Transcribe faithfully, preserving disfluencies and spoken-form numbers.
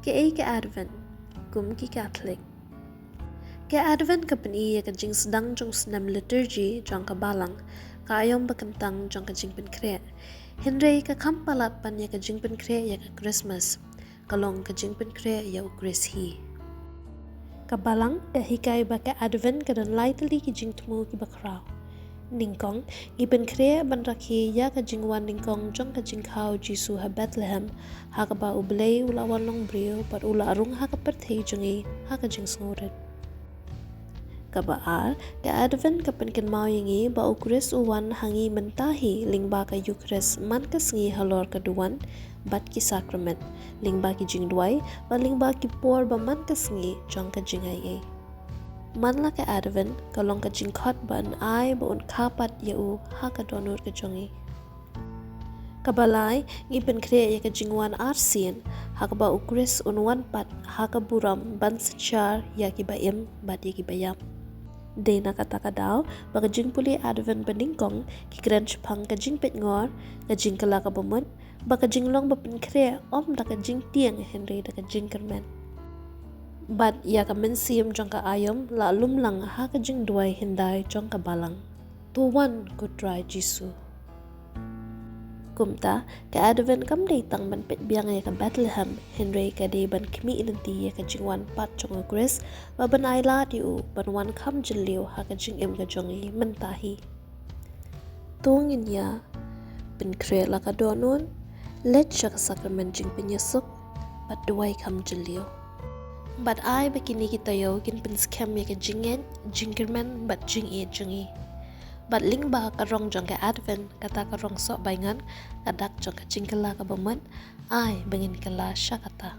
Kaei ka Advent kum ki Catholic? Ka Advent ka pyni ïa ka jingsdang jong u snem liturgy jong ka Balang, ka aïom ba kyntang jong ka jingpynkhreh. Hynrei ka kham palat ban ïa ka jingpynkhreh ïa ka Christmas, ka long ka jingpynkhreh ïa u Khrist hi. Ka Balang ka hikai ba ka Advent ka don lai tylli ki jingthmu kiba khraw. Nyngkong, ngi pynkhreh ban rakhe ïa ka jingwan nyngkong jong ka jingkha u Jisu ha Bethlehem, ha kaba U Blei u la wan long briew bad u la rung ha ka pyrthei jong ngi ha ka jingsngewrit. Kaba ar, ka Advent ka pynkynmaw ïa ngi ba u Khrist u wan ha ngi mynta hi lyngba ka Eucharist man ka sngi halor ka duwan bad ki sakrament, lyngba ki jingduwai bad lyngba ki por ba man ka sngi jong ka jingaiei. Man la ka Advent ka long ka jingkhot ban ai ba un kha pat ïa u ha ka dohnud ka jong ngi. Kaba lai, ngi pynkhreh ïa ka jingwan arsien, ha kaba u Khrist un wan pat ha ka burom ban synshar ïa kiba im bad ïa kiba ïap. Dei na kata ka daw ba ka jingpule Advent ba nyngkong ki kren shaphang ka jingpeitngor, ka jingkylla kaba mut, ba ka jinglong ba pynkhreh ym da ka jingtieng hynrei da ka jingkyrmen. Bad ïa ka mynsiem jong ka aïom la lum lang ha ka jingduwai hyndai jong ka Balang. To wan ko Trai Jisu. Kumta, ka Advent kam dei tang ban peit biang ïa ka Bethlehem, hynrei ka dei ban khmih lynti ïa ka jingwan pat jong u Khrist, ba ban ai lad ïa u ban wan kham jylliew ha ka jingim ka jong ngi mynta hi. To ngin ïa pynkhreh la ka dohnud, leit sha ka sakrament jingpynïasuk, bad duwai kham jylliew. Bad ai ba kine ki taïew kin pynskhem ïa ka jingngeit, jingkyrmen bad jingïeit jong ngi. Bad lyngba ka rong jong ka Advent, kata ka rong soh baingan, ka dak jong ka jingkylla kaba mut, ai ba ngin kylla sha kata.